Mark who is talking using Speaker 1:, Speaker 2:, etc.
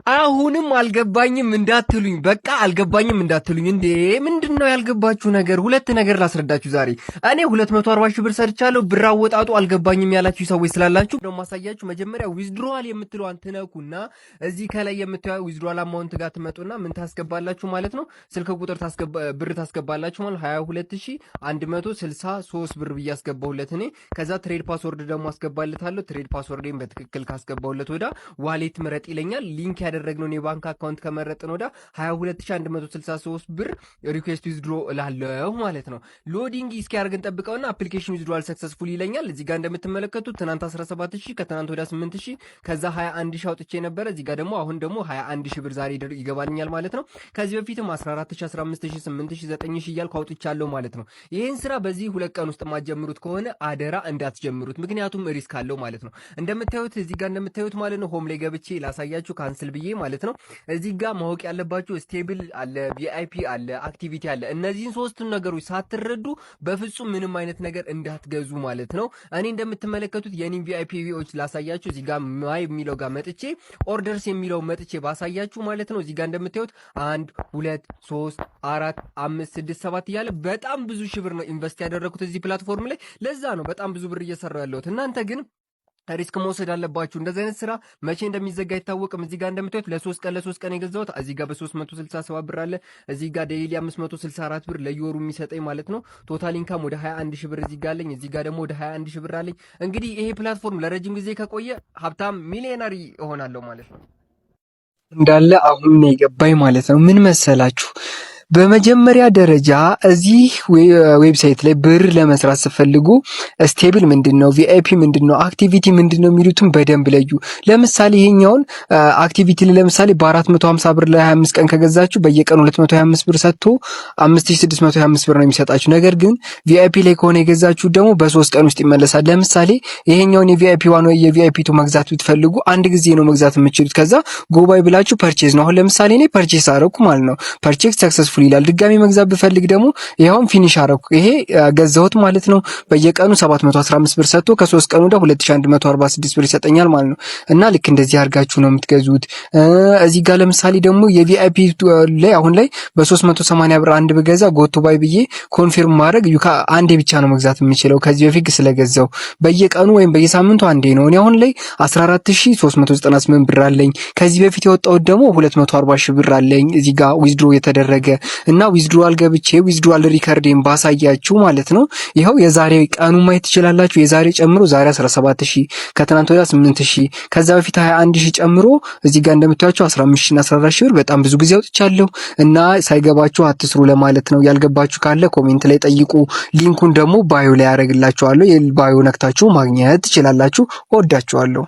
Speaker 1: አሁንም አልገባኝም እንዳትሉኝ፣ በቃ አልገባኝም እንዳትሉኝ። እንዴ፣ ምንድን ነው ያልገባችሁ ነገር? ሁለት ነገር ላስረዳችሁ ዛሬ። እኔ 240 ሺህ ብር ሰርቻለሁ። ብር አወጣጡ አልገባኝም ያላችሁ ሰዎች ስላላችሁ ነው ማሳያችሁ። መጀመሪያ withdrawal የምትለዋን ትነኩና እዚህ ከላይ የምታዩ withdrawal amount ጋር ትመጡና ምን ታስገባላችሁ ማለት ነው? ስልክ ቁጥር ብር ታስገባላችሁ ማለት 22,163 ብር ብዬ አስገባሁለት እኔ። ከዛ trade password ደግሞ አስገባለታለሁ። Trade password ኤን በትክክል ካስገባሁለት ወዳ wallet ምረጥ ይለኛል። Link ያደረግነውን የባንክ account ከመረጥን ወዳ 22,163 ብር request withdraw እላለሁ ማለት ነው። Loading እስኪያደርግ እንጠብቀውና application withdrawal successful ይለኛል። እዚህ ጋር እንደምትመለከቱት ትናንት 17,000፣ ከትናንት ወዲያ 8,000፣ ከዛ 21,000 አውጥቼ ነበረ። እዚህ ጋር ደግሞ አሁን ደግሞ 21,000 ብር ዛሬ ይገባልኛል ማለት ነው። ከዚህ በፊትም 14,000፣ 15,000፣ 8,000፣ 9,000 እያልኩ አውጥቻለሁ ማለት ነው። ይህን ስራ በዚህ 2 ቀን ውስጥ የማትጀምሩት ከሆነ አደራ እንዳትጀምሩት፣ ምክንያቱም risk አለው ማለት ነው። እንደምታዩት፣ እዚህ ጋር እንደምታዩት ማለት ነው፣ home ላይ ገብቼ ላሳያችሁ cancel ብዬ ማለት ነው። እዚህ ጋር ማወቅ ያለባችሁ stable አለ፣ VIP አለ፣ activity አለ። እነዚህን ሶስቱን ነገሮች ሳትረዱ በፍጹም ምንም አይነት ነገር እንዳትገዙ ማለት ነው። እኔ እንደምትመለከቱት የኔን VIP ዎች ላሳያችሁ። እዚህ ጋር my የሚለው ጋር መጥቼ orders የሚለው መጥቼ ባሳያችሁ ማለት ነው። እዚህ ጋር እንደምታዩት አንድ፣ ሁለት፣ ሶስት፣ አራት፣ አምስት፣ ስድስት፣ ሰባት እያለ በጣም ብዙ ሺህ ብር ነው invest ያደረኩት እዚህ platform ላይ። ለዛ ነው በጣም ብዙ ብር እየሰራሁ ያለሁት። እናንተ ግን risk መውሰድ አለባችሁ። እንደዚህ አይነት ስራ መቼ እንደሚዘጋ አይታወቅም። እዚህ ጋር እንደምታዩት ለ3 ቀን ለ3 ቀን የገዛሁት እዚህ ጋር በ367 ብር አለ። እዚህ ጋር daily 564 ብር ለየወሩ የሚሰጠኝ ማለት ነው። Total income ወደ 21 ሺህ ብር እዚህ ጋር አለኝ። እዚህ ጋር ደግሞ ወደ 21 ሺህ ብር አለኝ። እንግዲህ ይሄ platform ለረጅም ጊዜ ከቆየ ሀብታም ሚሊዮነሪ እሆናለሁ ማለት ነው።
Speaker 2: እንዳለ አሁን ነው የገባኝ ማለት ነው። ምን መሰላችሁ? በመጀመሪያ ደረጃ እዚህ website ላይ ብር ለመስራት ስትፈልጉ stable ምንድን ነው፣ VIP ምንድን ነው፣ activity ምንድን ነው የሚሉትን በደንብ ለዩ። ለምሳሌ ይሄኛውን activity ላይ ለምሳሌ በ450 ብር ላይ 25 ቀን ከገዛችሁ በየቀኑ 225 ብር ሰጥቶ 5625 ብር ነው የሚሰጣችሁ። ነገር ግን VIP ላይ ከሆነ የገዛችሁ ደግሞ በ3 ቀን ውስጥ ይመለሳል። ለምሳሌ ይሄኛውን የ VIP 1 ወይ የ VIP 2 መግዛት ብትፈልጉ አንድ ጊዜ ነው መግዛት የምትችሉት። ከዛ go buy ብላችሁ purchase ነው። አሁን ለምሳሌ እኔ purchase አረኩ ማለት ነው። Purchase successful ይላል። ድጋሚ መግዛት ብፈልግ ደግሞ ይኸውም finish አረኩ። ይሄ ገዛሁት ማለት ነው። በየቀኑ 715 ብር ሰጥቶ ከ3 ቀን ወደ 2146 ብር ይሰጠኛል ማለት ነው። እና ልክ እንደዚህ አድርጋችሁ ነው የምትገዙት። እዚህ ጋር ለምሳሌ ደግሞ የ VIP ላይ አሁን ላይ በ380 ብር አንድ ብገዛ go to buy ብዬ confirm ማድረግ አንዴ ብቻ ነው መግዛት የምችለው። ከዚህ በፊት ስለገዛው በየቀኑ ወይም በየሳምንቱ አንዴ ነው። እኔ አሁን ላይ 14,398 ብር አለኝ። ከዚህ በፊት የወጣሁት ደግሞ 240 ሺህ ብር አለኝ እዚህ ጋር withdraw የተደረገ። እና withdrawal ገብቼ withdrawal record ኤን ባሳያችሁ ማለት ነው። ይኸው የዛሬ ቀኑ ማየት ትችላላችሁ። የዛሬ ጨምሮ ዛሬ 17,000፣ ከትናንት ወዲያ 8,000፣ ከዛ በፊት 21,000 ጨምሮ እዚህ ጋር እንደምታዩቸው 15 ሺህ እና 14 ሺህ ብር በጣም ብዙ ጊዜ አውጥቻለሁ። እና ሳይገባችሁ አትስሩ ለማለት ነው። ያልገባችሁ ካለ comment ላይ ጠይቁ። Link ኡን ደግሞ bio ላይ ያደርግላችኋለሁ። Bio ነክታችሁ ማግኘት ትችላላችሁ። እወዳችኋለሁ።